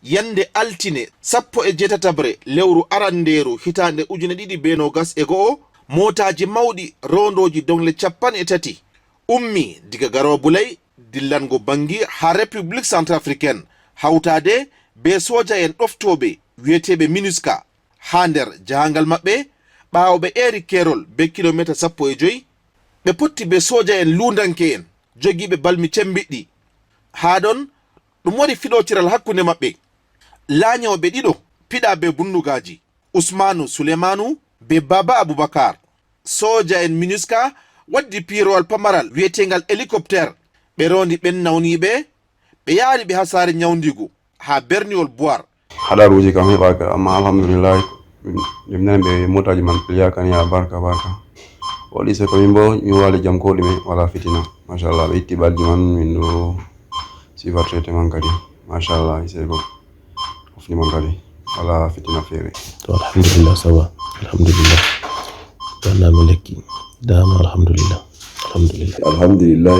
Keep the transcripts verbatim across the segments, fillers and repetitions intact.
Yande altine sappo e jeetataɓre lewru arandeeru hitaande ujine ɗiɗi bee noogas e go'o, mootaaji mawɗi roondooji doŋle cappanɗe tati ummii diga Garoobu Lay dillango Banngi haa République Centrafricaine, hawtaade bee sooja'en ɗoftooɓe wi'eteeɓe MINUSCA. Haa nder jahaangal maɓɓe, ɓaawo ɓe eeri keerol bee kilomeeta sappo e joy, ɓe potti bee sooja'en luundanke'en jogiiɓe balmi cemmbiɗɗi. Haa ɗon, ɗum waɗi fiɗoociral hakkunde maɓɓe. Laanyooɓe ɗiɗo piɗaa bee bundugaaji, Usmaanu Suleymaanu bee Baaba Abubakar. Sooja'en MINUSCA waddi piiroowal pamaral wi'eteengal hélicoptère. Ɓe roondi ɓen nawniiɓe, ɓe yahri ɓe haa saare nyawndiigu haa berniwol Bouar. Haɗaruuji kam heɓaaka, amma alhamdulillahi, min, min nani ɓe mootaaji man piliyaaka ni, ya barka, barka. Waɗi se ko min bo, mi waali jam ko ɗume, wala fitina. Machallah, ɓe itti balji man, min ɗo suivre traitement kadi. Machallah, ise ko hofni man kadi. Wala fitina feere. To, alhamdulillah, ça va. Alhamdulillah. Wanna mi lekki. Dama, alhamdulillah. Alhamdulillah. Alhamdulillah.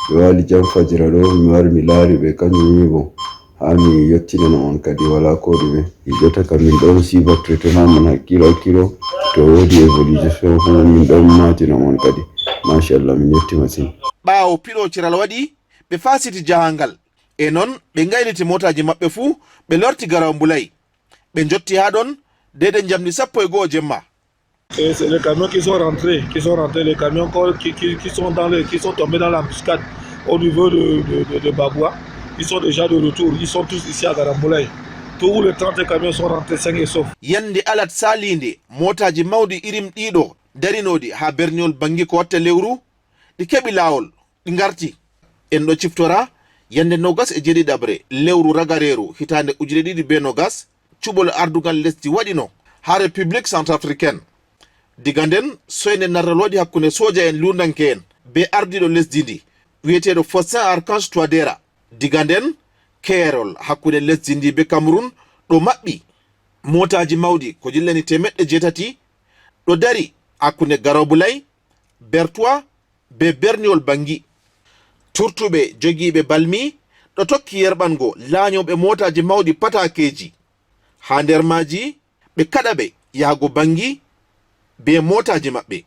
Mi waali jam fajira ɗo, mi wari mi laari ɓe, kanjum mi bo. Haa mi yottinana on kadi, wala ko ɗume. Mi ƴetta kam min ɗon suivre traitement man hakkilo hakkilo. To woodi évolution fuu, min ɗon maatina on kadi. Machallah, min yetti masin. Ɓaawo piɗoociral waɗi, ɓe faasiti jahaangal. E non, ɓe ngayliti mootaaji maɓɓe fuu, ɓe lorti Garoobu Lay. Ɓe njotti haa ɗon, deydey njamndi sappo e go'o jemma. Et c'est les camions qui sont rentrés, qui sont rentrés, les camions encore qui, qui, qui sont dans les, qui sont tombés dans l'embuscade au niveau de, de, de, de Baboua. Ils sont déjà de retour, ils sont tous ici à Garambulay. Tous les trente camions sont rentrés sains et saufs. Yande alat saaliinde, mootaaji mawɗi irin ɗiɗo darinooɗi haa berniwol Banngi ko watta lewru, ɗi keɓi laawol, ɗi ngarti. En ɗo ciftora yande noogas e jeeɗiɗaɓre lewru ragareeru hitaande ujine ɗiɗi bee noogas, cuɓol ardugal lesdi waɗino haa République Centrafricaine. Diga nden, soynde narral waɗi hakkunde sooja'en luundanke'en bee ardiiɗo lesdi ndi, wi'eteeɗo Faustin Archange Touadéra. Diga nden, keerol hakkunde lesdi ndi bee Cameroun ɗo maɓɓi. Mootaaji mawɗi ko jillani teemeɗɗe jeetati ɗo dari hakkunde Garoobu Lay, Bertoua, bee berniwol Banngi. Turtuɓe jogiiɓe balmi ɗo tokki yerɓango laanyooɓe mootaaji mawɗi pataakeeji. Haa nder maaji, ɓe kaɗa ɓe yahugo Banngi bee mootaaji maɓɓe.